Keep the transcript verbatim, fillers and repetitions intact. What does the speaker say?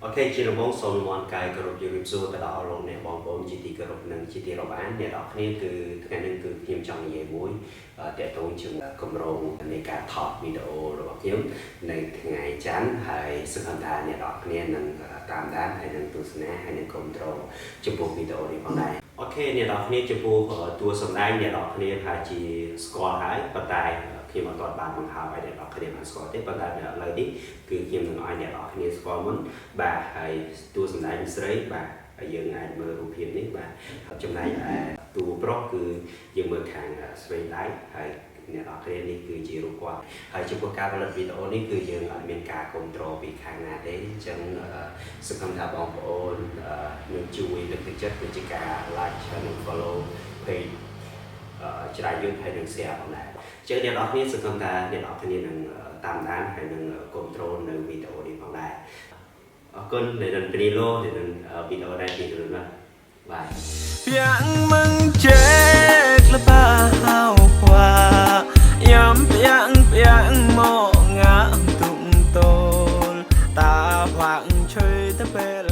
Ok, či rơmong song mon kai kơ rup yu rup su kơ đa ôlong ne bong bong či ti kơ rup nâng či ti rup an ne đa khni kơ tơngan nâng kơ kơñăm čong ye mui, ơ, tĕ tông čơng, ơ, kơmrong ne ka thop video rup kơñăm nâng tơngan čan hai sơkăm tha ne đa khni nâng, ơ, tam dan hai nâng tu sna hai nâng kơmrong čơpuk video ne pang dai. Ok, ne đa khni čơpuk, ơ, tu sơm dai ne đa khni hai či skol hai, pơtai, ơ, kơñăm ăt ban măng hao hai ne đa khni ban skol tĕ pơtai ne lai di, kơ kơñăm nâng ai ne đa khni skol mơn, ba hai tu sơm dai mơsrei, ba, ơ, yơng ai mơ rup hiam ne, ba, hăp čơm nai, ơ, tu prok kơ yơng mơ khang, ơ, srei dai, hai ne đa khni ne kơ či rup kuat. Hai čơpuk ka pơlăt video ne kơ yơng ăt min ka kơmrong pi khang na dei, čơng, ơ, sơkăm tha bong bong, ơ, nâng čui lơk tơčăt, nâng či ka like, nâng follow page, ơ, Črai Yut hai nâng share pang dai. Čơng ne đa khni sơkăm tha ne đa khni nâng, ơ, tam dan hai nâng, ơ, kơmrong nâng video ne pang dai. Ơ, kơn ne nâng pni lo ne nâng, ơ, video dai ti kơ nâng. Bye. Piăng măng ček lơpa hao khua, yăm piăng piăng mŏ ngă tŭng tôl, ta huang čơi ta pe